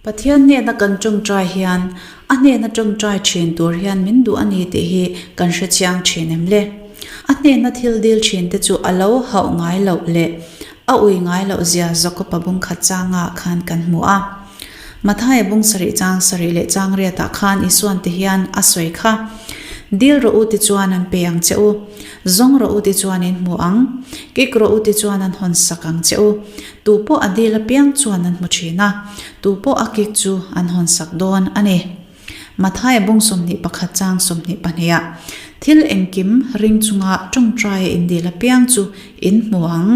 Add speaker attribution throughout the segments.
Speaker 1: Pathian hnena kan tawngtai hian a hnena tawngtai thin tur hian min duh a ni tih hi kan hre chiang thin em le? A hnena thil dil thin te chu a lo hauh ngai loh leh a ui ngai loh zia Jakob-a bungkhat changa khan kan hmu a. Mathaia bung sarih chang sarih leh chang riatah khan Isuan ti hian a sawi kha, Dil rawh u tichuan an pe ang che u, zawng rawh u tichuan in hmu ang, kik rawh u tichuan an hawn sak ang che u. Tu pawh a dil apiang chuan an hmu thin a, tu pawh a kik chu an hawn sak dawn a ni. Mathaia bung 21 chang 22ah, Thil engkim ring chunga tawngtaia in dil apiang chu in hmu ang,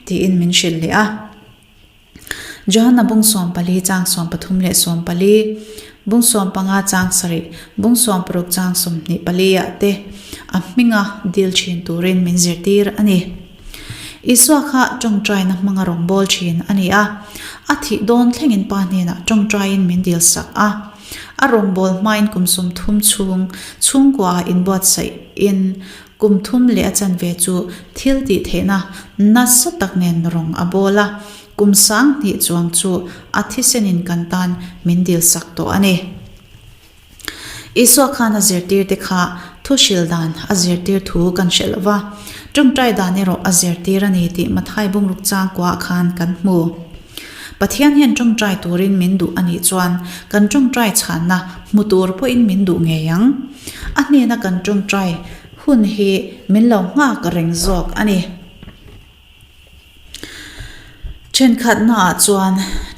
Speaker 1: tiin min hrilh leh a. Johanna bung 14 chang 13 leh 14, bung 15 chang sarih, bung 16 chang 24 ah te a hminga dil thin turin min zirtir a ni. Isua kha tawngtaina hmanga rawngbâwl thin a ni a, a thih dawn thlengin Pa hnenah tawngtaiin min dil sak a. A rawngbâwl hmain kum 30 chhung chhungkuaah inbuatsaih-in Kum thum leh a chanve chu thil tih theihna nasa tak nen rawng a bawl a, kum 2000 chuang chu a thisenin kan tan min dil sak tawh a ni. Isua khan a zirtirte kha thu hril dan a zirtir thu kan hre lo va, tawngtai dan erawh a zirtir a ni tih Mathai bungruk changkuaah khan kan hmu. Pathian hian tawngtai turin min duh a nih chuan kan tawngtai chhanna hmu tur pawhin min duh ngei ang. A hnena kan tawngtai hun hi min lo nghak reng zawk a ni. Thenkhatnaah chuan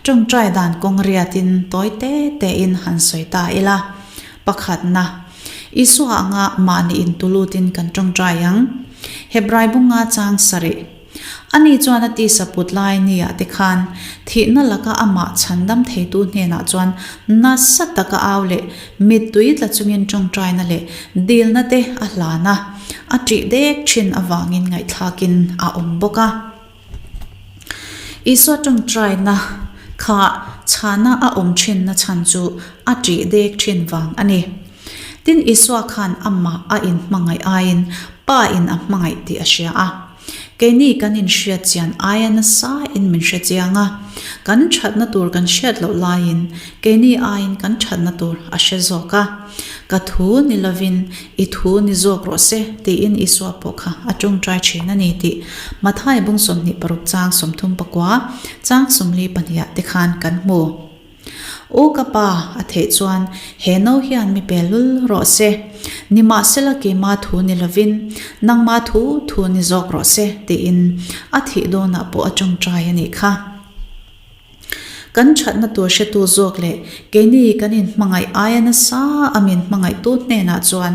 Speaker 1: tawngtai dan kawng riatin tawi te tein han sawi ta ila. Pakhatna, Isua anga mahni intulutin kan tawngtai ang. Hebrai bunga chang sarih. Ani chuan a tisa put lai nia te khan thihna laka amah chhandam theitu hnenah chuan nasa taka au leh mittui tla chungin tawngtaina leh dilna te a hlan a, a ṭih dek ṭhin avangin ngaihthlakin a awm bawk a. Isua tawngtaina kha chhana a awm ṭhinna chhan chu a ṭih dek ṭhin vang a ni. Tin, Isua khan amah a inhmangaih aiin Pa in a hmangaih tih a hria a. Keini kan inhriat chian aia nasa in min hre chiang a, kan thatna tur kan hriat loh laiin keini aiin kan thatna tur a hre zawk a. Ka thu ni lovin i thu ni zawk rawh se tiin Isua pawh kha a tawngtai thin a ni tih Mathai bung 26 chang 39 chang 42 ah te khan kan hmu. U ka pa, a theih chuan he no hian mi pe lul rawh se. Nimahsela keima thu ni lovin nangma thu thu ni zawk rawh se tiin a thih dawnah pawh a tawngtai a nih kha. Kan thatna tur hretu zawk leh keini kan inhmangaih aia nasa a min hmangaihtu hnenah chuan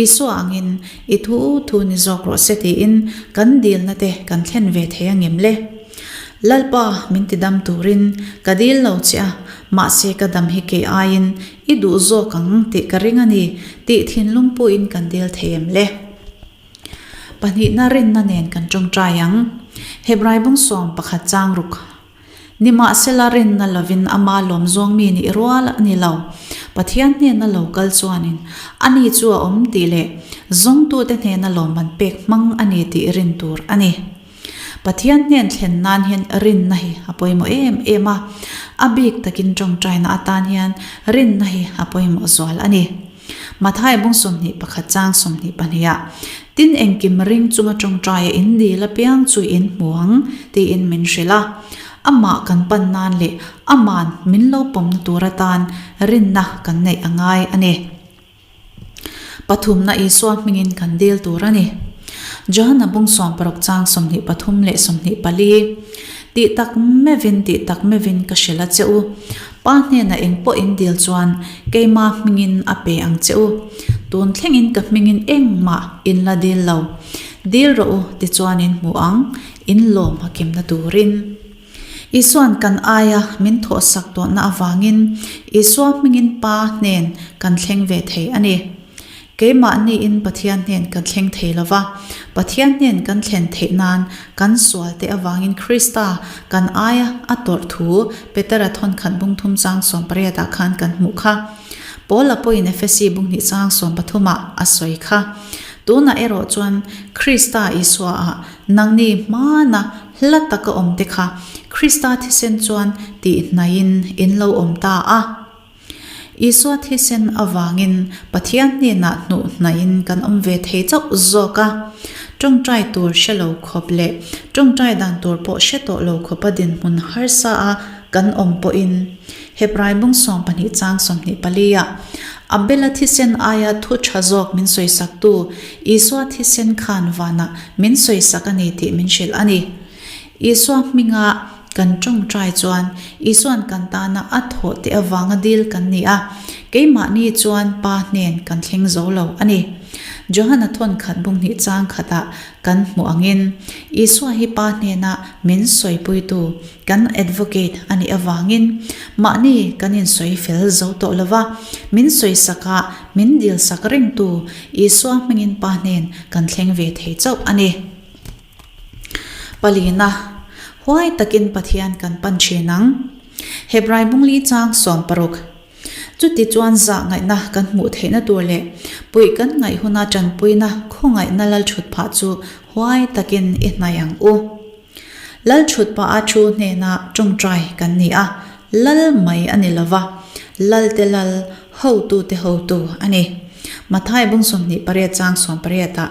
Speaker 1: Isua angin i thu thu ni zawk rawh se tiin kan dilna te kan thlen ve thei a ngem le? Lalpa, min ti dam turin ka dil lo che a, mahse ka dam hi kei aiin i duh zawk ang tih ka ring a ni tih thinlung puiin kan dil thei em le? Pahnihna rinna nen kan tawngtai ang. Hebrai bung 11 chang ruk. Nimahsela rinna lovin ama lawm zawng mi nih rual a ni lo. Pathian hnena lo kal chuanin ani chu a awm tih leh zawngtute hnena lawmman pek hmang a ni tih rin tur a ni. Pathian hnen thlen nan hian rinna hi a pawimawh em em a, a bik takin tawngtaina atan hian rinna hi a pawimawh zual a ni. Mathai bung 21 chang 22 ah, Tin engkim ring chunga tawngtaia in dil apiang chu in hmu ang, tiin min hrilh a. Amah kan pan nan leh aman min lo pawmna tur atan rinna kan neih a ngai a ni. Pathumna Isua hmingin kan dil tur a ni. Johana bung 60 chang 23 leh 24, Tih tak mevin, tih tak mevin ka hrilh a che u. Pa hnenah eng pawh in dil chuan keima hmingin a pe ang che u. Tun thlengin ka hmingin engmah in la dil lo. Dil rawh u, tichuan in hmu ang, in lawm a kimna turin. Isua'n kan aia min thawhsak tawhna avangin Isua hmingin Pa hnen kan thleng ve thei a ni. Keimahniin Pathian hnen kan thleng thei lo va, Pathian hnen kan thlen theih nan kan sualte avangin Krista kan aia a tawrh thu Petera thawnkhat bung thum chang 18 ah khan kan hmuh kha. Paula pawhin Efesi bung hnih chang 13 ah a sawi kha. Tunah erawh chuan Krista Isuaah nangni hmana hla taka awmte kha Krista thisen chuan tihnaihin in lo awm ta a. Isua thisen avangin Pathian hnenah hnuh hnaihin kan awm ve thei chauh zawk a. Tawngtai tur hre lo khawp leh tawngtai dan tur pawh hre tawh lo khawpa dinhmun harsa a kan awm pawhin Hebrai bung 12 chang 24 ah Abela thisen aia thu tha zawk min sawisaktu Isua thisen khan vanah min sawisak a ni tih min hrilh a ni. Isua hminga kan tawngtai chuan Isua'n kan tana a thawh teh avanga dil kan ni a, keimahni chuan Pa hnen kan thleng zo lo a ni. Johana thawn khat bung hnih chang khatah kan hmuh angin Isua hi Pa hnena min sawipuitu, kan advocate a nih avangin mahni kan insawi fel zo tawh lo va, min sawisak a, min dilsak rengtu Isua hmingin Pa hnen kan thleng ve thei chauh a ni. Palina, huai takin Pathian kan pan thin ang. Hebrai bungli chang 60. Chuti chuan zah ngaihna kan hmuh theihna tur leh puih kan ngaih huna tanpuina khawngaihna lalthut phah chu huai takin i hnaih ang u. Lalthut pah a thu hnena tawngtai kan ni a, lal mai a ni lova, lalte lal, Hotute hotu a ni. Mathai bung 28 chang 18 ah,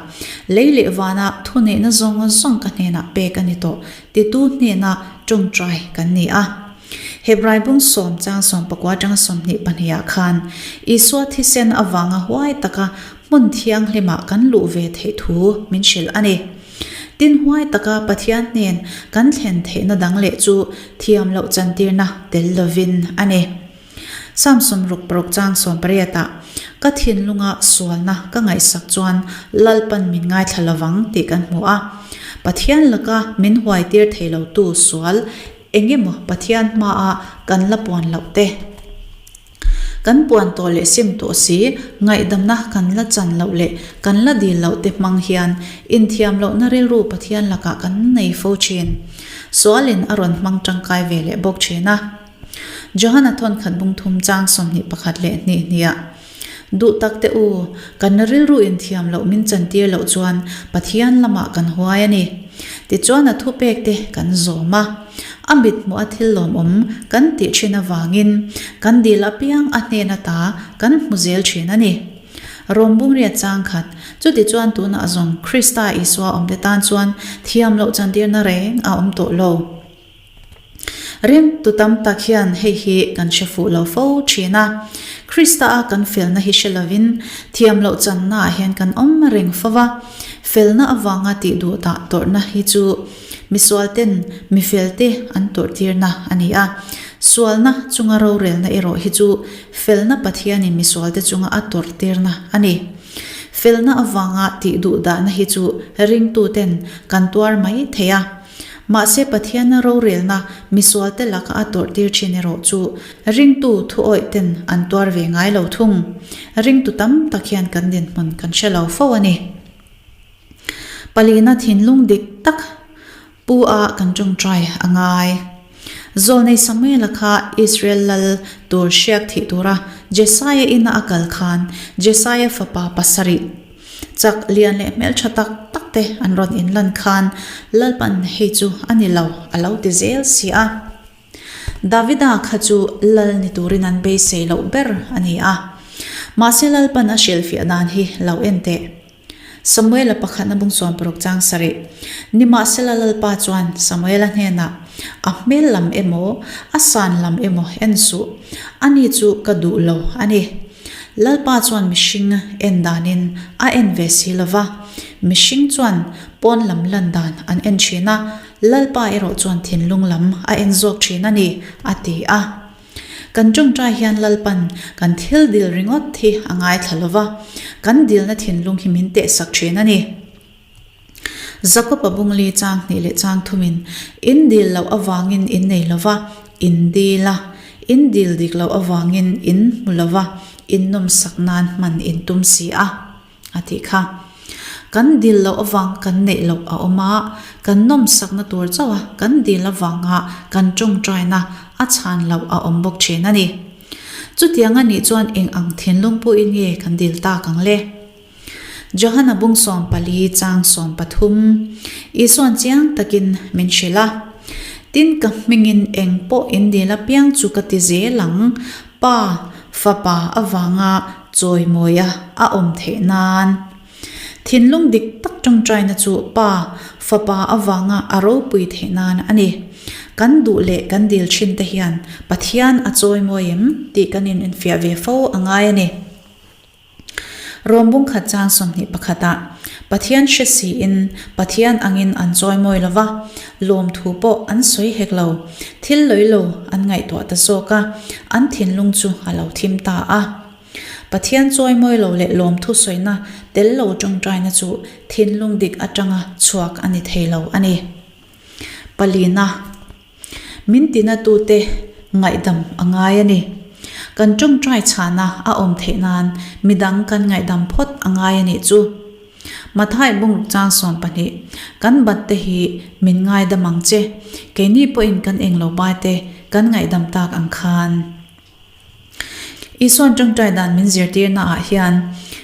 Speaker 1: Lei leh vana thuneihna zawng zawng ka hnenah pek a ni tawh, titu hnena tawngtai kan ni a. Hebrai bung sawm chang 19 atanga 22 ah khan Isua thisen avanga huai taka hmun thianghlimah kan luh ve theih thu min hrilh a ni. Tin huai taka Pathian hnen kan thlen theihna dang leh chu thiam loh chantirna tel lovin a ni. Psalm 66 chang 18 ah, Ka thinlunga sualna ka ngaihsak chuan Lalpan min ngaithla lovang tih kan hmu a. Pathian laka min huaitir thei lotu sual eng emaw Pathian hmaa kan la puan loh te, kan puan tawh leh sim tawh si, ngaihdamna kan la chan loh leh kan la dil loh te hmang hian inthiam lohna rilru Pathian lakah kan nei fo thin. Sualin a rawn hmang tangkai ve leh bawk thin a. Johana thawnkhat bung thum chang 21 leh hnih hniah, Duh tak teh u, kan rilru inthiam loh min chantir loh chuan Pathian lamah kan huai a ni. Tichuan a thupek te kan zawm a, a mithmuh a thil lawmawm kan tih thin avangin kan dil apiang a hnen ata kan hmu zel thin a ni. Rom bungriat chang khat, chutichuan tunah zawng Krista Isua awmte tan chuan thiam loh chantirna reng a awm tawh lo. Ringtu tam tak hian hei hi kan hre fuh lo fo thin a. Krista a kan felna hi hre lovin thiam loh channa ah hian kan awm reng fo va. Felna avanga tih duh dah tawrhna hi chu misual ten mifel te an tawrh tirna a ni a. Sualna chunga rorelna erawh hi chu felna Pathianin misual te chunga a tawrh tirna a ni. Felna avanga tih duh dahna hi chu ringtu ten kan tuar mai thei a. Mahse Pathiana rorelna misualte laka a tawrhtir thin erawh chu ringtu thuawih ten an tuar ve ngai lo thung. Ringtu tam tak hian kan dinhmun kan hre lo fo a ni. Palina thinlung dik tak pu a kan tawngtai a ngai. Zawlnei Samuela kha Israel lal tur hriak thih tura Jesaia ina a kal khan Jesaia fapa pasarih Chak lian leh hmeltha tak tak te an rawn inlan khan Lalpan hei chu a ni lo a lo ti zel si a. Davida kha chu lal ni turin an beisei loh ber a ni a. Mahse Lalpan a hrilhfiah dan hi lo en teh. Samuela pakhatna bung 60 chang sarih. Nimahsela Lalpa chuan Samuela hnenah, A hmel lam emaw, a san lam emaw en suh, ani chu ka duh lo a ni. Lalpa chuan mihring en danin a en ve si lo va, mihring chuan pawn lam lan dan an en thin a, Lalpa erawh chuan thinlung lam a en zawk thin a ni, a ti a. Kan tawngtai hian Lalpan kan thil dil ringawt hi a ngaithla lo va, kan dilna thinlung hi min tehsak thin a ni. Jakob-a bungli chang hnih leh chang thumin in dil loh avangin in nei lo va, in dil a, in dil dik loh avangin in hmu lo va, in nawmsak nan hman in tum si a, a tih kha. Kan dil loh avang kan neih loh a awm a, kan nawmsakna tur chauh a kan dil avanga kan tawngtaina a chhan loh a awm bawk thin a ni. Chutiang a nih chuan eng ang thinlung pawhin nge kan dil tak ang le? Johana bung 14 chang 13 Isuan chiang takin min hrilh a, Tin ka hmingin eng pawh in dil apiang chu ka ti zel ang, Pa, Fapa avanga chawimawia a awm theih nan. Thinlung dik tak tawngtaina chu Pa, Fapa avanga a ropui theih nan a ni. Kan duh leh kan dil thin te hian Pathian a chawimawi em tih kan inenfiah ve fo a ngai a ni. Rom bungkhat chang 21 ah Pathian hre siin Pathian angin an chawimawi lo va, lawmthu pawh an sawi hek lo. Thil lawi lo an ngaihtuah ta zawk a, an thinlung chu a lo thim ta a. Pathian chawimawi lo leh lawmthu sawina tel lo tawngtaina chu thinlung dik atanga chhuak a ni thei lo a ni. Palina, Min tinatute ngaihdam a ngai a ni. Kan tawngtai chhana a awm theih nan midang kan ngaihdam phawt a ngai a nih chu. Mathai bungruk chang 12, Kan bat te hi min ngaidam ang che, keini pawhin kan englo bai te kan ngaihdam tak ang khan. Isuan tawngtai dan min zirtirna ah hian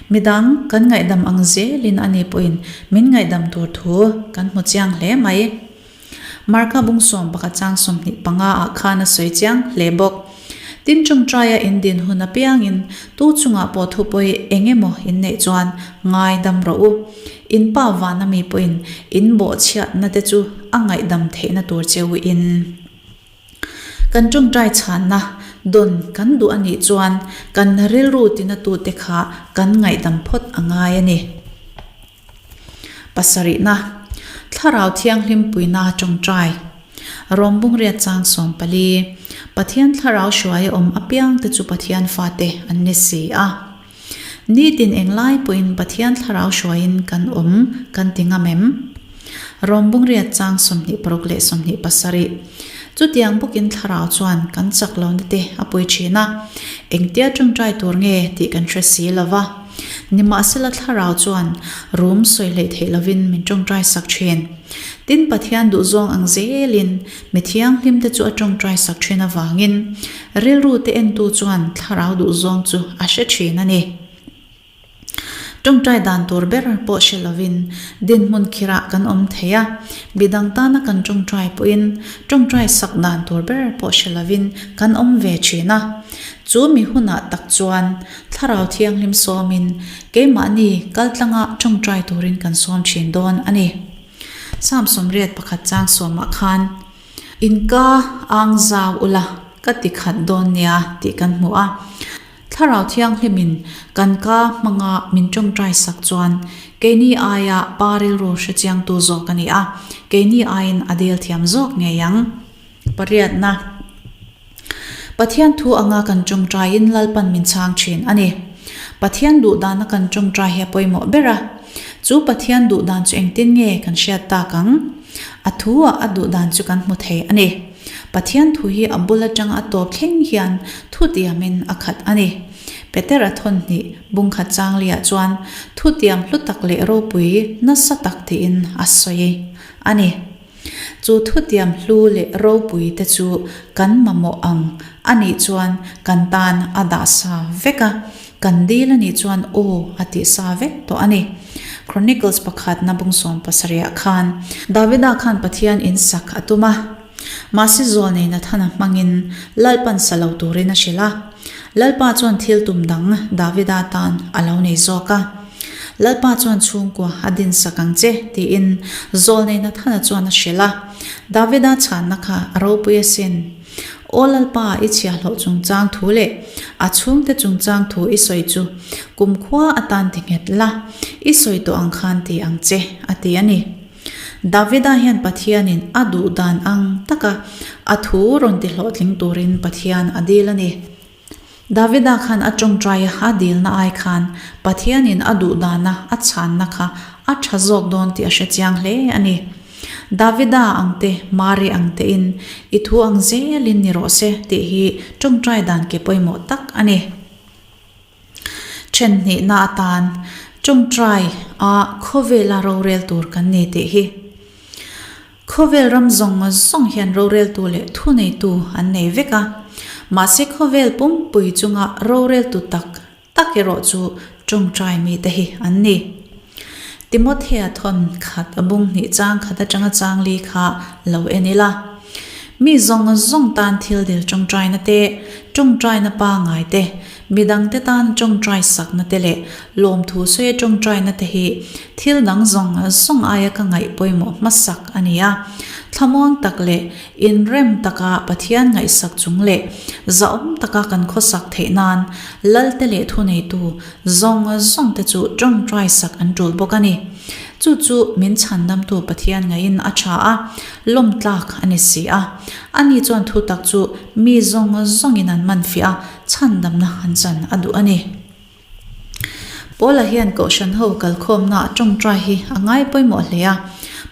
Speaker 1: midang kan ngaihdam ang zelin ani pawhin min ngaihdam tur thu kan hmu chiang hle mai. Marka bung 11 chang 25 ah khan a sawi chiang hle bawk. Tin tawngtaia in din hun apiangin tu chungah pawh thu pawi eng emaw in neih chuan ngaidam rawh u. In pa vana mi pawhin in bawhchhiatna te chu a ngaihdam theihna tur che u in. Kan tawngtai chhanna dawn kan duh a nih chuan kan rilru tinatute kha kan ngaihdam phawt a ngai a ni. Pasarihna, Thlarau Thianghlim puina tawngtai. Rom Bungriat chang 14, Pathian Thlarau hruai a awm apiangte chu Pathian fate an ni si a. Nitin englai pawhin Pathian Thlarau hruaiin kan awm kan ti ngam em? Rom Bungriat chang 26 leh 27. Chutiang bawkin Thlarau chuan kan chak lohna te a pui thin a, engtia tawngtai tur nge tih kan hre si lo va. Nimahsela Thlarau chuan rum sawi hleih theih lovin min tawngtai sak thin. Tin Pathian duhzawng ang zelin Mi thianghlimte chu a tawngtai sak thin avangin rilru te entu chuan thlarau duhzawng chu a hre thin a ni. Tawngtai dan tur ber pawh hre lovin dinhmun khirah kan awm thei a, midang tana kan tawngtai pawhin tawngtai sak dan tur ber pawh hre lovin kan awm ve thin a. Chu mi hunah tak chuan thlarau thianghlim sawmin keimahni kaltlanga tawngtai turin kan sawm thin dawn a ni. Psalm 81 chang sawmah khan, In ka ang zau ula ka ti khat dawn nia tih kan hmu a. Thlarau Thianghlimin kan ka hmanga min tawngtai sak chuan keini aia pa rilru hrechiangtu zawk a ni a, keini aiin a dil thiam zawk ngei ang. Pariatna, Pathian thu anga kan tawngtaiin Lalpan min chhang thin a ni. Pathian duh dana kan tawngtai hi a pawimawh ber a. Chu Pathian duh dan chu engtin nge kan hriat tak ang? A thu ah a duh dan chu kan hmu thei a ni. Pathian thu hi a bul atanga a tawp thleng hian thutiamin a khat a ni. Petera thawn hnih bungkhat changliah chuan thutiam hlu tak leh ropui nasa tak tiin a sawi a ni. Chu thutiam hlu leh ropui te chu kan mamawh ang a nih chuan kan tan a dah sa vek a, kan dil a nih chuan aw a tih sa vek tawh a ni. Chronicles pakhatna bung 70 ah khan Davida khan Pathian in sak a tum a, mahse zawlnei Nathana hmangin Lalpan sa lo turin a hrilh a. Lalpa chuan thil tum dang Davida tan a lo nei zawk a. Lalpa chuan chhungkua a dinsak ang che, tiin Zawlnei Nathana chuan a hrilh a. Davida chhanna kha a ropui asin. Aw Lalpa, i chhiahhlawh chungchang thu leh a chhungte chungchang thu i sawi chu kumkhua atan ti nghet la, i sawi tawh ang khan ti ang che, a ti a ni. Davida hian Pathianin a duh dan ang taka a thu rawn ti hlawhtling turin Pathian a dil a ni. Davida khan a tawngtai a, a dilna ai khan Pathianin a duh dana a chhanna kha a tha zawk dawn tih a hre chiang hle a ni. Davida ang te, Mari ang tein i thu ang zelin ni rawh se tih hi tawngtai dan ke pawimawh tak a ni. Then hnihna atan tawngtai a khawvela rorel tur kan ni tih hi. Khawvel ram zawng zawng hian roreltu leh thuneitu an nei vek a, mahse khawvel pumpui chunga roreltu tak tak erawh chu tawngtai mite hi an ni. Timothea thawn khat a bung hnih chang khat atanga chang li kha lo en ila. Mi zawng zawng tan thil dil tawngtaina te, tawngtaina pangai te, midangte tan tawngtai sakna te leh lawmthu sawi tawngtaina te hi thil dang zawng zawng aia ka ngaih pawimawh hmasak a ni a. Thlamuang tak leh inrem taka Pathian ngaihsak chung leh zahawm taka kan khawsak theih nan Lalte leh thuneitu Zawng zawng te chu tawngtai sak an tul bawk a ni. Chu chu min chhandamtu Pathian ngaihin a tha a, lawm tlak a ni si a. Ani chuan thu tak chu mi zawng zawngin an man fiah a, chhandamna an chan a duh a ni. Paula hian Kohhran ho kalkhawmnaah tawngtai hi a ngai pawimawh hle a.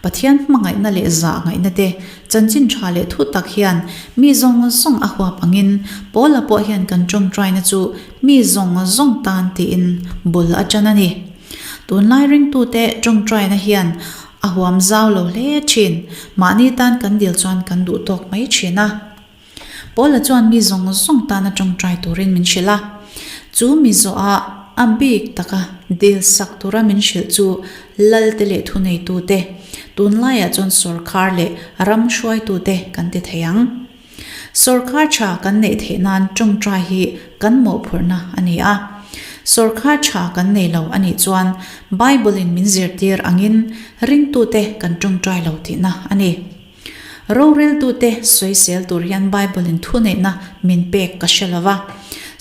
Speaker 1: Pathian hmangaihna leh zah ngaihna te, chanchin tha leh thu tak hian mi zawng zawng a huap angin Paula pawh hian kan tawngtaina chu Mi zawng zawng tan tiin bul a ṭan a ni. Tunlai ringtute ṭawngṭaina hian a huam zau lo hle ṭhin. Mahni tan kan dil chuan kan duh tawk mai ṭhin a. Paula chuan mi zawng zawng tana ṭawngṭai turin min hrilh a. Chu mi zawhah a bik taka dil sak tura min hrilh chu Lalte leh thuneitute, tunlaiah chuan sawrkhar leh ram hruaitute kan ti thei ang. Sawrkhar tha kan neih theih nan tawngtai hi kan mawhphurhna a ni a. Sawrkhar tha kan nei lo a nih chuan Bible in min zirtir angin ringtute kan tawngtai lo tihna a ni. Roreltute sawisel tur hian Bible in thuneihna min pek ka hre lo va.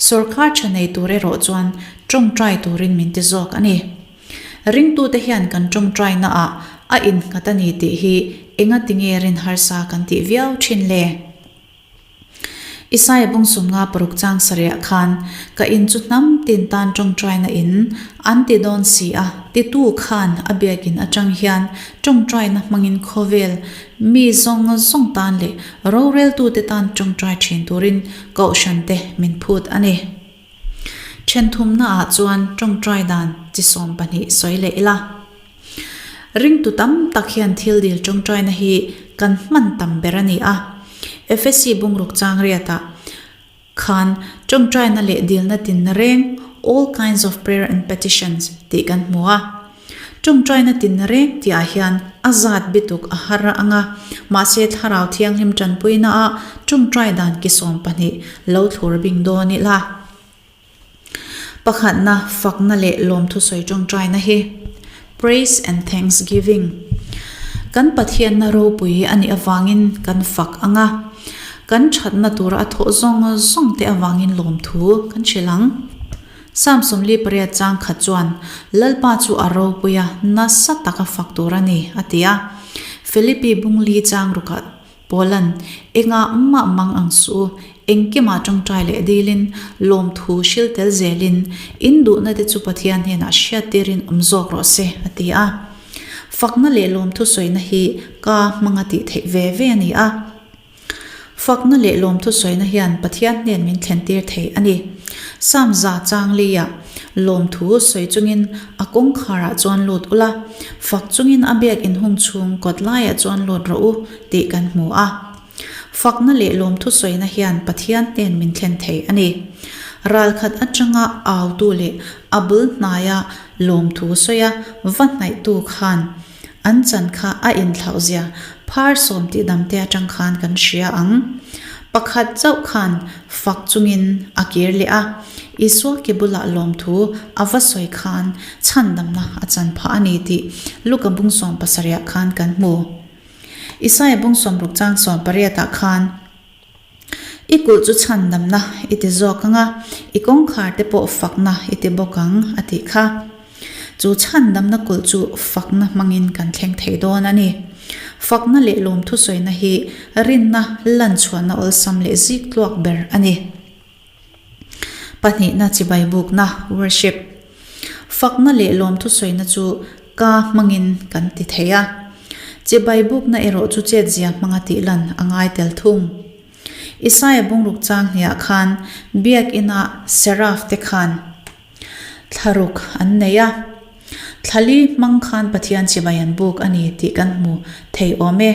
Speaker 1: Sawrkhar tha nei tur erawh chuan tawngtai turin min ti zawk a ni. Ringtute hian kan tawngtaina-ah a innghat a ni tih hi engatinge rin harsa kan tih viau thin le? Isaia bungsum nga paruk chang sarih khan, Ka in chu hnam tin tan tawngtaina in an ti dawn si a, titu khan a biakin atang hian tawngtaina hmangin khawvel mi zawng zawng tan leh roreltute tan tawngtai thin turin kohhrante min phut a ni. Thenthumnaah chuan tawngtai dan chi 12 sawi leh ila. Ringtu tam tak hian thil dil tawngtaina hi kan hman tam ber a ni a. Efesi bungruk chang riatah khan tawngtaina leh dilna tinna reng, all kinds of prayer and petitions, tih kan hmu a. Tawngtaina tinna reng tihah hian a zat bituk a har ang a, mahse Thlarau Thianghlim tanpuinaah tawngtai dan ki 12 lo thlur bing dawn ila. Pakhatna, fakna leh lawmthu sawi tawngtaina hi, Praise and Thanksgiving, kan Pathianna ropui a nih avangin kan fak ang a, kan thatna tura a thawh zawng zawng te avangin lawmthu kan hrilh ang. Psalm 48 chang khat chuan, Lalpa chu a ropui a, nasa taka fak tur a ni, a ti a. Philippi bungli chang rukah Paula'n, Engah mah mang ang suh u, engkimah tawngtai leh dilin, lawmthu hril tel zelin, in duhna te chu Pathian hnenah hriattirin awm zawk rawh se, a ti a. Fakna leh lawmthu sawina hi ka hmanga tih theih ve ve a ni a. Fakna leh lawmthu sawina hian Pathian hnen min thlentir thei a ni. Psalm za chang liah lawmthu sawi chungin a kawngkharah chuan lut ula, fak chungin a biak inhung chhung kawt laiah chuan lut rawh u tih kan hmu a. Fakna leh lawmthu sawina hian Pathian hnen min thlen thei a ni. Ralkhat atanga autu leh a bul hnaia lawmthu sawia va hnaihtu khan An chan kha a inthlauh zia phar sawm tih damte atang khan kan hria ang. Pakhat chauh khan fak chungin a kir leh a, Isua ke bulah lawmthu a va sawi khan chhandamna a chan phah a ni tih Luka bung 70 ah khan kan hmu. Isaia bung 60 chang 18 ah khan, I kulh chu chhandamna i ti zawk ang a, i kawngkhar te pawh fakna i ti bawk ang, a tih kha. Chu chhandamna kulh chu fakna hmangin kan thleng thei dawn a ni. Fakna leh lawmthu sawina hi rinna lanchhuahna awlsam leh zik tluak ber a ni. Pahnihna chibai bukna, worship. Fakna leh lawmthu sawina chu ka hmangin kan ti thei a. Chibai bukna erawh chu chetzia hmanga tih lan a ngai tel thung. Isaia bungruk chang hniah khan biakina seraph te khan Thlaruk an nei a. Thlali hmang khan Pathian chibai an buk a ni tih kan hmu thei awm e.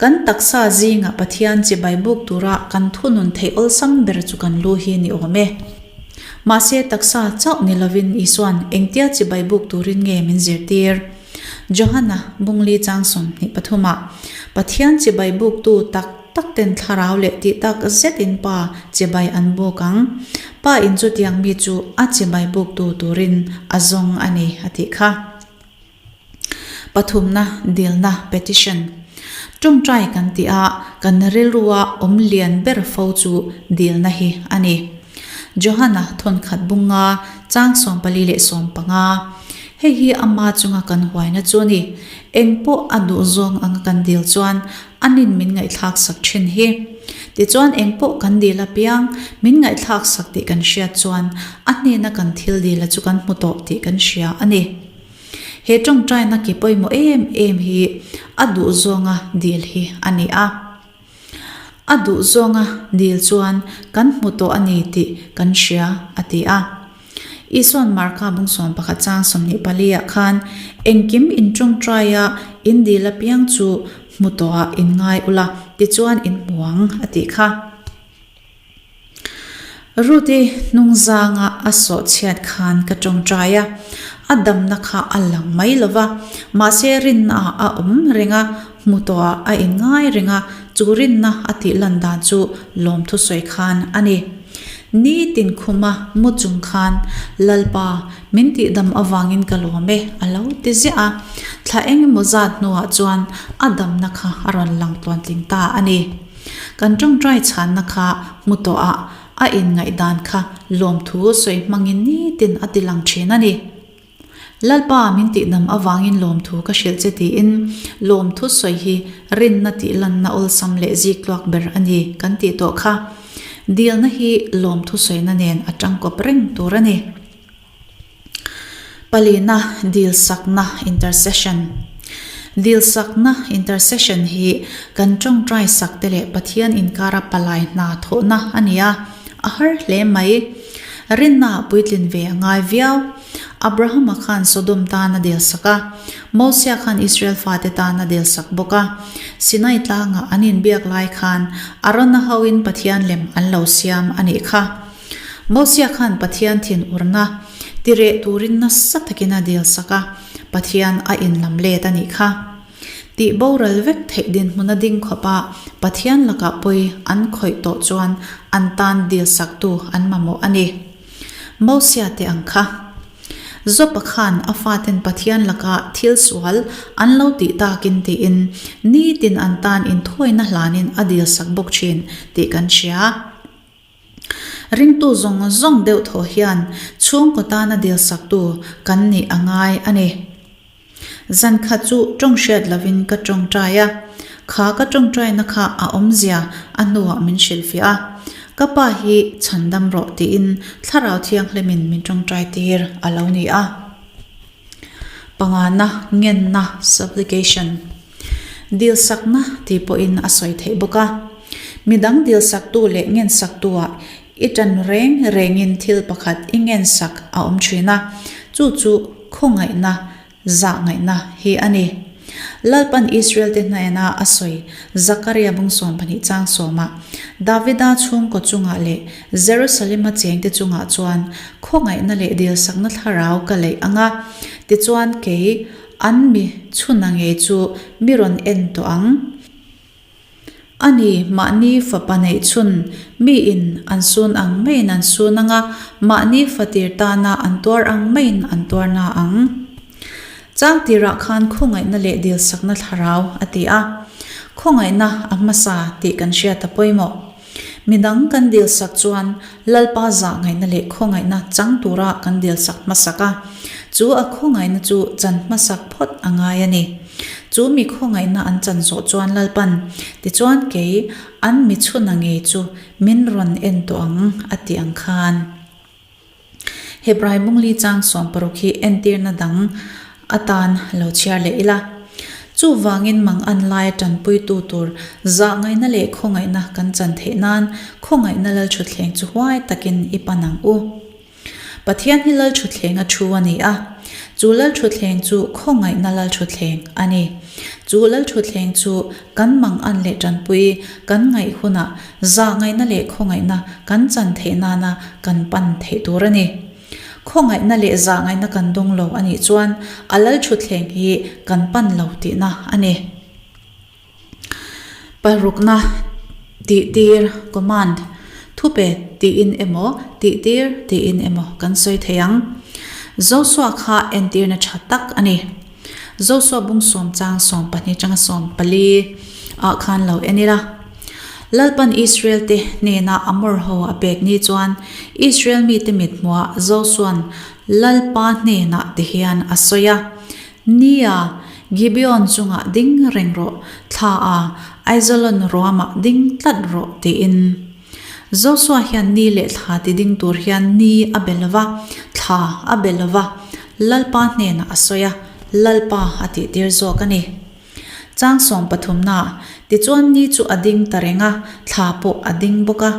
Speaker 1: Kan taksa zingah Pathian chibai buk tura kan thunun theih awlsam ber chu kan lu hi ni awm e. Mahse taksa chauh ni lovin Isua'n engtia chibai buk turin nge min zirtir? Johana bungli chang 23 ah, Pathian chibai buktu tak tak ten thlarau leh tih tak zetin Pa chibai an buk ang. Pa in chutiang mi chu a chibai buktu turin a zawng a ni a tih kha. Pathumna, dilna, petition. Tawngtai kan tih a, kan rilrua awm lian ber fo chu dilna hi a ni. Johana thawnkhat bunga chang 44. Hei hi ama chunga kan huaina chu a ni. Engpawh a duh zawng anga kan dil chuan anin min ngaihthlak sak thin hi. Tichuan engpawh kan dil apiang min ngaihthlak sak tih kan hriat chuan a hnena kan thil dila chu kan hmu tawh tih kan hria a ni. He tawngtaina ki pawimawh em em hi a duh zawnga dil hi a ni a. A duh zawnga dil chuan kan hmu tawh a ni tih kan hria, a ti a. Isua'n Marka bung 11 chang 24 ah khan, Engkim in tawngtaia in dil apiang chu hmu tawhah in ngai ula, tichuan in hmu ang, a tih kha. Ruth-i hnungzanga a sawh chhiat khan ka tawngtai a, a damna kha a lang mai lo va, mahse rinna ah a awm reng a, hmu tawhah a inngai reng a, chu rinna a tih lan dan chu lawmthu sawi khan a ni. Nitin khuma mu chung khan, Lalpa, min tihdam avangin ka lawm e, a lo ti ziah a, thla engemaw zat hnuah chuan a damna kha a rawn lang tluantling ta a ni. Kan tawngtai chhanna kha hmu tawh a, a inngaihdan kha lawmthu sawi hmangin nitin a ti lang thin a ni. Lalpa min tihdam avangin lawmthu ka hrilh che tiin lawmthu sawi hi rinna tih lanna awlsam leh ziktluak ber a ni kan tih tawh kha. Dilna hi lawmthu sawina nen a tangkawp reng tur a ni. Palina, Dilsakna, Intercession. Dilsakna, Intercession, hi kan tawngtai sak te leh Pathian inkara palai hna thawhna a ni a, a har hle mai. Rinna puitlin ve a ngai viau. Abrahama khan Sodom tan a dilsak a, Mosia khan Israel fate tan a dilsak bawk a. Sinai tlanga an inbiak lai khan Arona hoin Pathian lem an lo siam a nih kha. Mosia khan Pathian thin urna ti reh turin nasa takin a dil sak a, Pathian a inlam let a nih kha. Tih boral vek theih dinhmun a ding khawp a, Pathian lakah pawi an khawih tawh chuan an tan dil saktu an mamawh a ni. Mosia te ang kha. Jopa khan a faten Pathian lakah thil sual an lo tih takin tiin nitin an tan inthawina hlanin a dil sak bawk thin tih kan hria. Ringtu zawng zawng deuh thaw hian chhungkaw tana dilsaktu kan nih a ngai a ni. Zan khat chu tawng hriat lovin ka tawngtai a, kha ka tawngtaina kha a awmzia a hnuah min hrilhfiah a, ka pa hi chhandam rawh tiin Thlarau Thianghlimin min tawngtai tir a lo ni a. Pangana, ngenna, supplication, dilsakna tih pawhin a sawi theih bawk a. Midang dilsaktu leh ngensaktuah i tan reng rengin thil pakhat i ngensak a awm thin a, chu chu khawngaihna, zahngaihna hi a ni. Lalpan Israel-te hnena a sawi Zakaria bung 12 chang sawmah, Davida chhungkaw chungah leh Jerusalem-a chengte chungah chuan khawngaihna leh dilsakna thlarau ka leih ang a, tichuan kei an mi chhuna ngei chu mi rawn en tawh ang. A ni, mahni fapa neih chhun miin an sun ang maiin an sun ang a, mahni fatir tana an tuar ang maiin an tuar na ang. Chang tirah khan khawngaihna leh dilsakna thlarau a ti a, khawngaihna a hmasa tih kan hriat a pawimawh. Midang kan dilsak chuan Lalpa zahngaihna leh khawngaihna chang tura kan dilsak hmasak a, chu a khawngaihna chu chan hmasak phawt a ngai a ni. Chu mi khawngaihna an chan zawh chuan Lalpan, Tichuan kei, an mi chhuna ngei chu min rawn en tawh ang, a ti ang khan. Hebrai mungli chang 60 hi entirna dang atan lo chhiar leh ila. Chuvangin mang an laia tanpuitu tur zahngaihna leh khawngaihna kan chan theih nan khawngaihna Lalthutthleng chu huai takin i pan ang u. Pathian hi Lalthutthlenga thu a ni a, chu Lalthutthleng chu khawngaihna Lalthutthleng a ni. Chu Lalthutthleng chu kan mang an leh tanpui kan ngaih hunah Zahngaihna leh khawngaihna kan chan theih nana kan pan theih tur a ni. Khawngaihna leh zahngaihna kan dawng lo a nih chuan a lalthutthleng hi kan pan lo tihna a ni. Parukna, Tihtir, command, thupe tiin emaw, tihtir tiin emaw kan sawi thei ang. Josua kha entirna tha tak a ni. Josua bung sawm chang 12 tanga 14 ah khan lo en ila. Lalpan Israel te hnena Amor ho a pek ni chuan Israel mite mithmuah Josua'n Lalpa hnenah ti hian a sawi a, Nia, Gibeon chungah ding reng rawh, thla a, Aijalon ruamah ding tlat rawh, tiin. Josua hian ni leh thla ti ding tur hian ni a be lo va, thla a be lo va, Lalpa hnenah a sawi a, Lalpa a tihtir zawk a ni. Chang sawm pathumnaah, Tichuan ni chu a ding ta reng a, thla pawh a ding bawk a.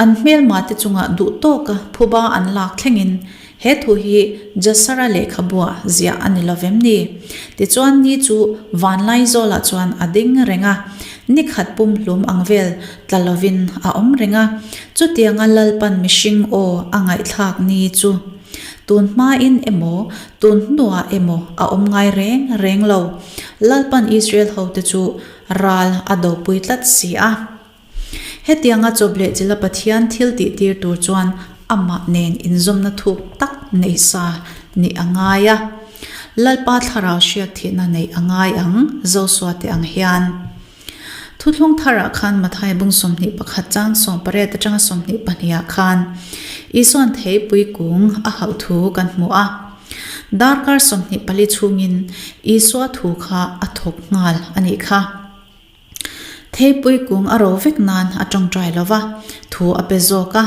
Speaker 1: An hmelmate chungah duh tawka phuba an lak thlengin he thu hi Jasara lehkhabuah ziah a ni lovem ni? Tichuan ni chu Vanlaizawlah chuan a ding reng a, ni khat pumhlum ang vel tla lovin a awm reng a, chutianga Lalpan mihring aw a ngaihthlak ni chu tun hmain emaw tun hnuah emaw a awm ngai reng reng lo. Lalpan Israel hote chu ral a dopui tlat si a. Hetianga chawp leh chila Pathian thil tih tir tur chuan amah nen inzawmna thuk tak nei sa nih a ngai a. Lalpa thlarau hriak thihna neih a ngai ang, Josua te ang hian. Thuthlung tharah khan Mathai bung 21 chang 18 atanga 22 ah khan Isuan theipui kung a hauh thu kan hmu a. Darkar 24 chhungin Isua thu kha a thawk nghal a nih kha. Theipui kung a ro vek nan a tawngtai lo va, thu a pe zawk a.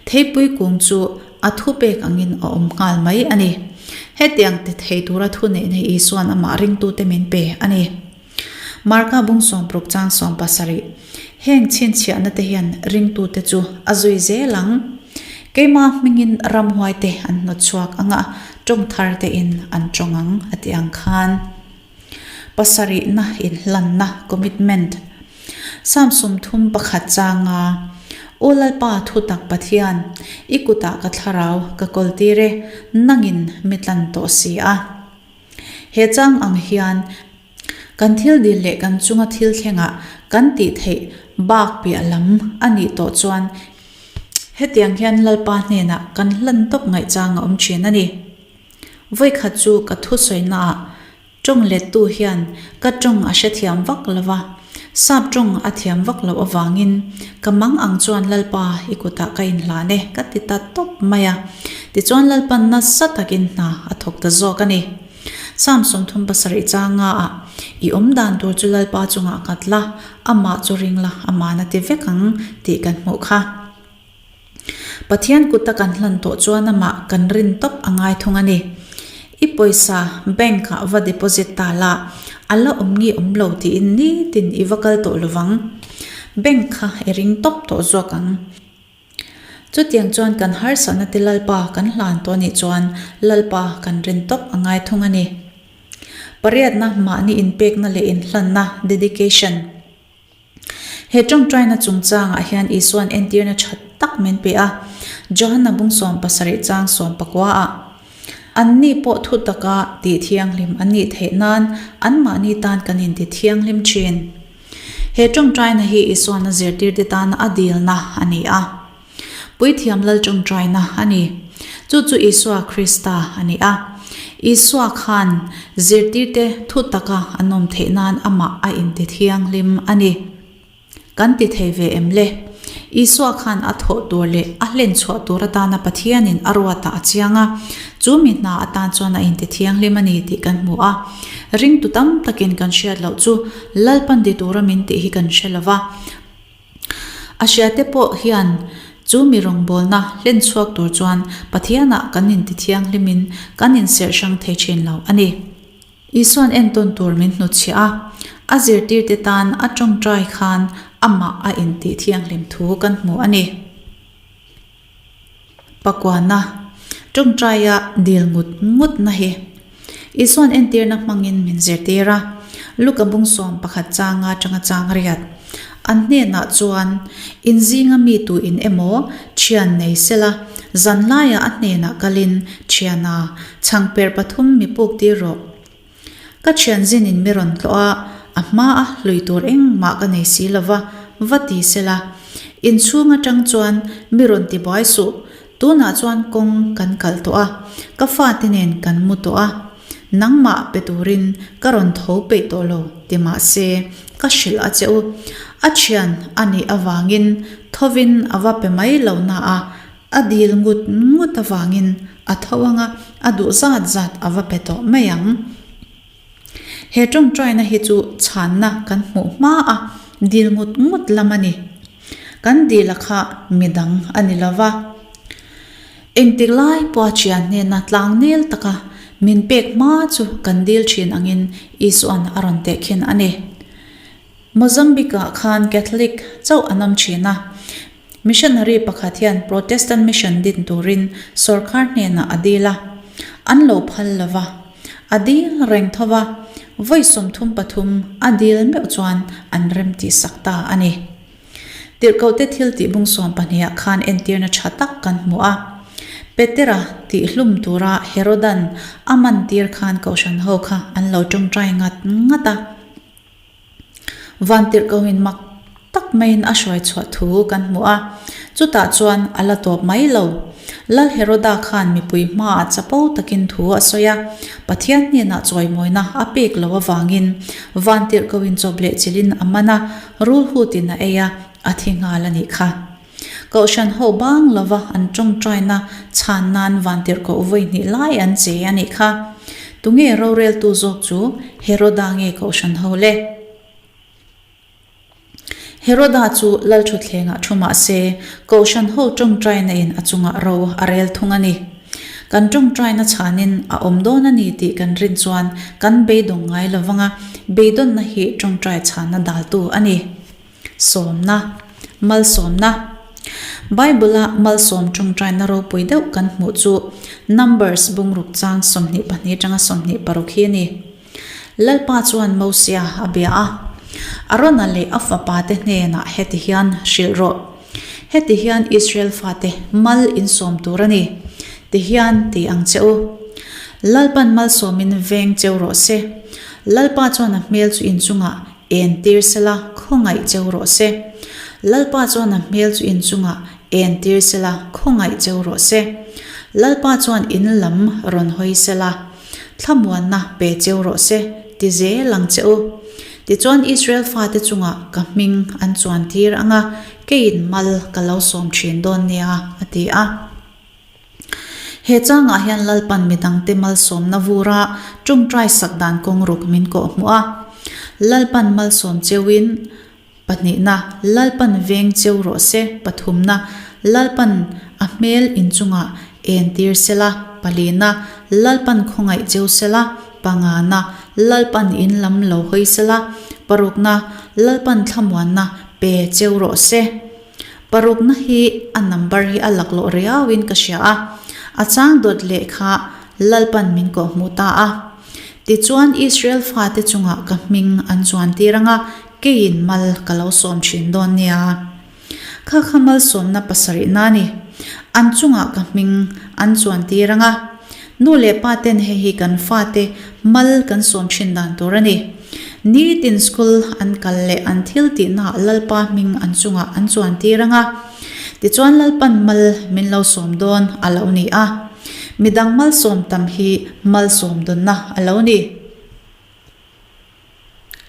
Speaker 1: Theipui kung chu a thu pek angin a awm nghal mai a ni. Hetiang ti thei tura thu neihna hi Isua'n amah ringtute min pe a ni. Marka bung sawmpruk chang 70, Heng chhinchhiahna te hian ringtute chu a zui zel ang. Keima hmingin ramhuaite an hnawtchhuak ang a, tawng thar tein an tawng ang a ti ang khan. Pasarihna inhlanna, commitment, Psalm 31 changa, Aw Lalpa thutak Pathian, i kutah ka thlarau ka kawltir e, nangin mi tlan tawh si a. He chang ang hian kan thil dil leh kan chunga thil thlengah kan tih theih bak piah lam a nih tawh chuan hetiang hian Lalpa hnenah kan hlan tawp ngaihchang a awm thin a ni. Vawikhat chu ka thusawi-naah tawng lettu hian ka tawng a hrethiam vak lo va, sap tawng a thiam vak loh avangin ka mang ang chuan Lalpa i kutah ka inhlan e ka ti ta tawp mai a. Tichuan Lalpan nasa takin hna a thawk ta zawk a ni. Psalm 37 changa ah I awm dan tur chu Lalpa chungah nghat la, amah chu ring la, aman a ti vek ang tih kan hmuh kha. Pathian kuta kan hlan tawh chuan amah kan rin tawp a ngai thung a ni. I pawisa bank ah va deposit ta la, a la awm nge awm lo tiin nitin i va kal tawh lovang. Bank kha i ring tawp tawh zawk ang. Chutiang chuan kan harsatna te Lalpa kan hlan tawh anih chuan Lalpa kan rin tawp a ngai thung a ni. Pariatna mahni inpekna leh inhlanna, dedication. He tawngtaina chungchangah hian Isua'n entirna tha tak min pe a, Johana bung 17 chang 19 ah, Anni pawh thu taka tih thianghlim an nih theih nan anmahni tan kan inti thianghlim thin. He tawngtaina hi Isua'n a zirtirte tana a dilna a ni a. Puithiam Lal tawngtaina a ni. Chu chu Isua Krista a ni a. Isua khan zirtirte thu taka an awm theih nan amah a inti thianghlim a ni. Kan ti thei ve em le? Isua khan a thawh tur leh a hlen chhuah tur atana Pathianin a ruatah a chiang a, chu mi hna atan chuan a inti thianghlim a ni tih kan hmu a. Ringtu tam takin kan hriat loh chu Lalpan ti tura min tih hi kan hre lo va. A hriate pawh hian chu mi rawngbawlna hlen chhuak tur chuan Pathianah kan inti thianghlimin kan inserh hrang thei thin lo a ni. Isua'n entawn tur min hnutchhiah a, a zirtirte tan a tawngtai khan amah a intih thianghlim thu kan hmu a ni. Pakuana, tawngtaia dil ngut ngutna hi Isua'n entirna hmangin min zirtir a, Luka bung 11 changa tanga chang riat. An hnenah chuan, In zinga mi tuin emaw thian nei sela, Zanlaiah a hnenah kalin, Thiana, chhangper pathum mi puk tir rawh. Ka thian zinin mi rawn tlawh a, a hmaa hlui tur engmah ka nei si lova, va ti sela. Inchhung atang chuan mi rawn ti buai suh, tunah chuan kawng kan kalh tawh a, ka fate nen kan mu tawh a, nangmah pe turin ka rawn tho peih tawh lo ti mahse ka hrilh a che u. A thian a nih avangin thovin a va pe mai lo na a, A dil ngut ngut avangin a tho anga a duh zat zat a va pe tawh mai ang. He tawngtaina hi chu chhanna kan hmuh hma a dil ngut ngut lam a ni. Kan dila kha midang a ni lo va. Engtik lai pawha thian hnena tlangnel taka min pek hma chu kan dil thin angin Isua'n a rawn tehkhin a ni. Mozambique-ah khan Catholic chauh an awm thin a. Missionary pakhat hian Protestant mission din turin sawrkar hnenah a dil a, an lo phal lo va. A dil reng tho va, vawi 33 a dil meuh chuan an rem tihsak ta a ni. Tirhkohte thil tih bung sawmpahniah khan entirna tha tak kan hmu a. Petera tihhlum tura Herodan a mantir khan kohhran ho kha an lo tawngtai ngat ngat a. Vantirhkohin mak tak maiin a hruai chhuah thu kan hmu a, chutah chuan a la tawp mai lo. Lal Heroda khan mipui hmaah chapo takin thu a sawi a, Pathian hnenah chawimawina a pek lo avangin Vantirhkohin chawp leh chilhin a man a, rulhutin a ei a, a thi nghal a nih kha. Kohhran ho bang lova an tawngtaina chhan nan vantirhkoh vawi hnih lai an che a nih kha. Tunge roreltu zawk chu Heroda nge kohhran ho le? Heroda chu Lalthutthlengah thu mah se, kohhran ho tawngtaina in a chungah ro a rel thung a ni. Kan tawngtaina chhanin a awm dawn a ni tih kan rin chuan kan beidawng ngai lovanga beidawnna hi tawngtai chhanna daltu a ni. Sawmna, Malsawmna. Bible-a malsawm tawngtaina ropui deuh kan hmuh chu Numbers bungruk chang 22 atanga 26 hi a ni. Lalpa chuan Mosia a bia a, Arona leh a fapate hnenah heti hian hrilh rawh. Heti hian Israel fate mal insawm tur a ni. Ti hian ti ang che u. Lalpan malsawmin veng cheu rawh se. Lalpa chuan a hmel chu inchungah Entir sela, khawngaih cheu rawh se. Lalpa chuan a hmel chu in chungah entir sela, khawngaih cheu rawh se. Lalpa chuan in lam rawn hawi sela, thlamuanna pe cheu rawh se, ti zel ang che u. Tichuan Israel fate chungah ka hming an chuantir ang a, keiin mal ka lo sawm thin dawn nia, a ti a. He changah hian Lalpan midangte malsawmna vura tawngtai sak dan kawng ruk min kawh hmuh a. Lalpan malsawm cheuin, pahnihna, Lalpan veng cheu rawh se, pathumna, Lalpan a hmel inchungah entir sela, palina, Lalpan khawngaih cheu sela, pangana, Lalpan in lam lo hawi sela, parukna, Lalpan thlamuanna pe cheu rawh se. Parukna hi a number hi a laklawh riauin ka hria a, a chang dawt leh kha Lalpan min kawhhmuh ta a. Tichuan Israel fate chungah ka hming an chuantir anga keiin mal ka lo sawm thin dawn nia. Kha kha malsawmna pasarihna a ni. An chungah ka hming an chuantir anga Nu leh pa ten hei hi kan fate mal kan sawm thin dan tur a ni. Nitin school an kal leh an thil tihnaah Lalpa hming an chungah an chuan tir ang a. Tichuan Lalpan mal min lo sawm dawn a lo ni a. Midang malsawm tam hi malsawm dawnna a lo ni.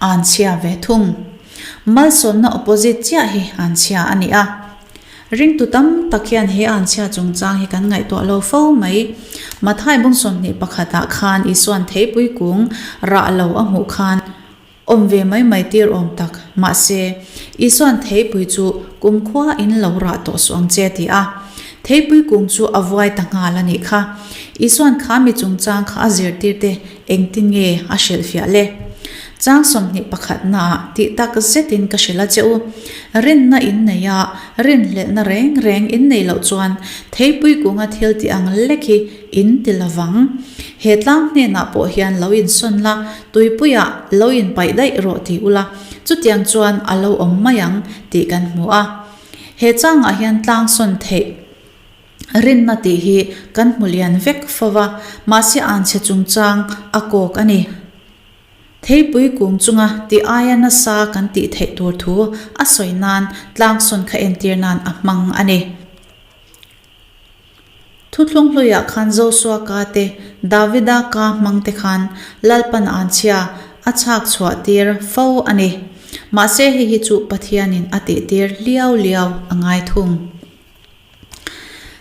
Speaker 1: An chhia ve thung. Malsawmna opposite chiah hi an chhia a ni a. Ringtu tam tak hian he an chhia chungchang hi kan ngaihtuah lo fo mai. Mathai bung 21 ah khan Isuan theipui kung rah lo a hmuh khan awm ve mai mai tir awm tak. Mahse, Isuan theipui chu kumkhua in lo rah tawh suh ang che a ti a. Theipui kung chu a vuai ta nghal a nih kha. Isuan kha mi chungchang kha a zirtirte Engtin nge a hrilhfiah le? Chang 21 naah tih tak zetin ka hrilh a che u. Rinna in nei a, rinhlelhna reng reng in nei loh chuan theipui kunga thil tih ang lek hi in ti lo vang. He tlang hnenah pawh hian lo insawn la, tuipuiah lo inpaih daih rawh ti ula, chutiang chuan a lo awm mai ang tih kan hmu a. He changah hian tlang sawn theih. Rinna tih hi kan hmu lian vek fo va, mahse anchhe chungchang a kawk a ni. Theipui kung chunga tih aia nasa kan tih theih tur thu a sawi nan tlangsawn kha entir nan a hmang a ni. Thuthlung hluiah khan Josua ka te, Davida ka hmang te khan Lalpan anchhia a chhak chhuah tir fo a ni. Mahse hei hi chu Pathianin a tihtir liau liau a ngai thung.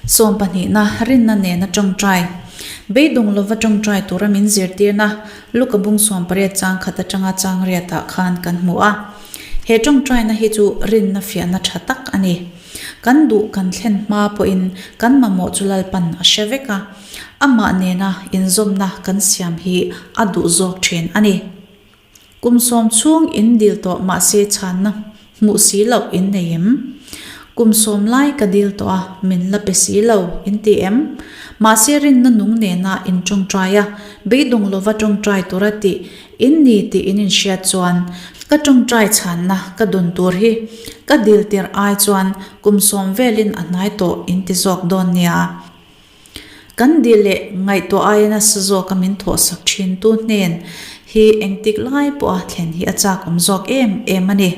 Speaker 1: Sawm pahnihna, rinna nena tawngtai. Beidawng lova tawngtai tura min zirtirna Luka bung 18 chang khat atanga chang riatah khan kan hmu a. He tawngtaina hi chu rinna fiahna tha tak a ni. Kan duh kan thlen hma pawhin kan mamawh chu Lalpan a hre vek a, amah nena inzawmna kan siam hi a duh zawk thin a ni. Kum sawm chhung in dil tawh mahse chhanna hmuh si loh in nei em? Kum sawm lai ka dil tawh a, min la pe si lo in ti em? Mahse rinna nung nena in tawngtai a, beidawng lova tawngtai tura tih in ni tih in inhriat chuan ka tawngtai chhanna ka dawn tur hi ka dil tirh ai chuan kum sawm velin a hnai tawh in ti zawk dawn nia. Kan dil leh ngaihtuah aia nasa zawka min thawhsak thintu hnen hi engtik lai pawha thlen hi a chak awm zawk em em a ni.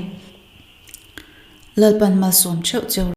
Speaker 1: Lalpan malsawm theuh cheu.